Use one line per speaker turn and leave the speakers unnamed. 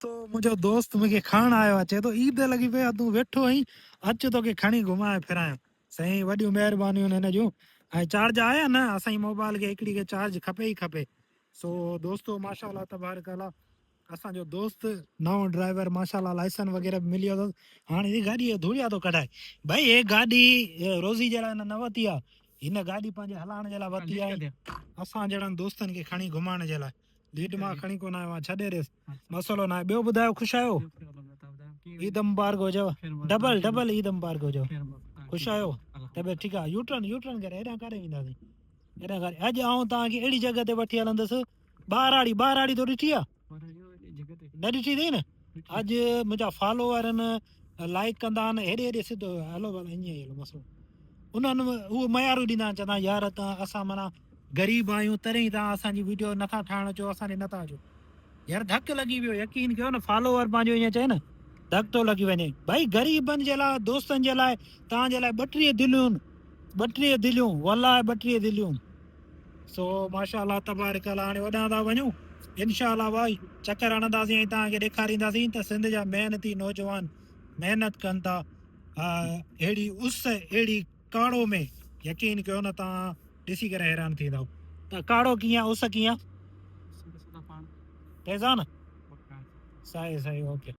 تو منهنجو دوست مون کي کڻڻ آيو آهي چئي ٿو عيد لڳي پئي آهي تون ويٺو آهين اچ توکي کڻي گهمائي ڦرايان سائين وڏيون مهربانيون آهن هن جون ۽ چارج آهي نه اسان جي موبائل کي هڪڙي کي چارج کپي ئي کپي سو دوستو ماشاء الله تبارڪ الله اسان جو دوست نئون ڊرائيور ماشاء الله لائسن وغيره به ملي ويو اٿس هاڻي هي گاڏي جو ڌوڙيا ٿو ڪڍائي ڀائي هي گاڏي روزي جي لاء نه ورتي آهي هن گاڏي پنهنجي هلائڻ جي لاء ورتي آهي اسان جهڙن دوستن کي کڻي گهمائڻ جي لاء ليڊ مان کڻي ڪونه آيو آهيان ڇڏي ڏيس مسئلو ناهي ٻيو ٻڌايو خوش آهيو عيد مبارڪ هجيو ڊبل ڊبل عيد مبارڪ هجيو خوش آهيو طبيعت ٺيڪ آهي يوٽرن يوٽرن ڪري هيڏانهن ڪاڏي وينداسين هيڏانهن ڪاڏي اڄ آئون توهان کي اهڙي جڳهه تي وٺي هلندس ٻاراڙي ٻاراڙي تو ڏٺي آهي نه ڏٺي اٿئي نه اڄ منهنجا فالوور آهن لائڪ ڪندا آهن هيڏي هيڏي سڌو هلو ڀلا ائين ئي هلو مسئلو انهن اهو ميارون ڏيندا آهن چوندا آهن يار تان اسان معنيٰ غريب آهيون تڏهن ئي تان اسان جي ويڊيو نٿا ٺاهڻ اچو اسان ڏي نٿا اچو يار ڌڪ لڳي ويو يقين ڪيو نه فالوور پنهنجو ائين چئي نه ڌڪ ٿو لڳي وڃي ڀائي غريبن جي لاء دوستن جي لاء تان جي لاء ٻٽيهه دليون ٻٽيهه دليون والله ٻٽيهه دليون سو ماشاء الله تبارڪ الله هاڻي وڏان ٿا وڃون انشاء الله ڀائي چڪر هڻنداسين ۽ توهان کي ڏيکارينداسين ته سنڌ جا محنتي نوجوان محنت ڪن ٿا اهڙي اس اهڙي ڪاڙو ۾ يقين ڪيو نه توهان ڏسي ڪري حيران ٿيندؤ ته ڪاڙو ڪيئن اس ڪيئن تيز آ نه صحيح صحيح اوڪي.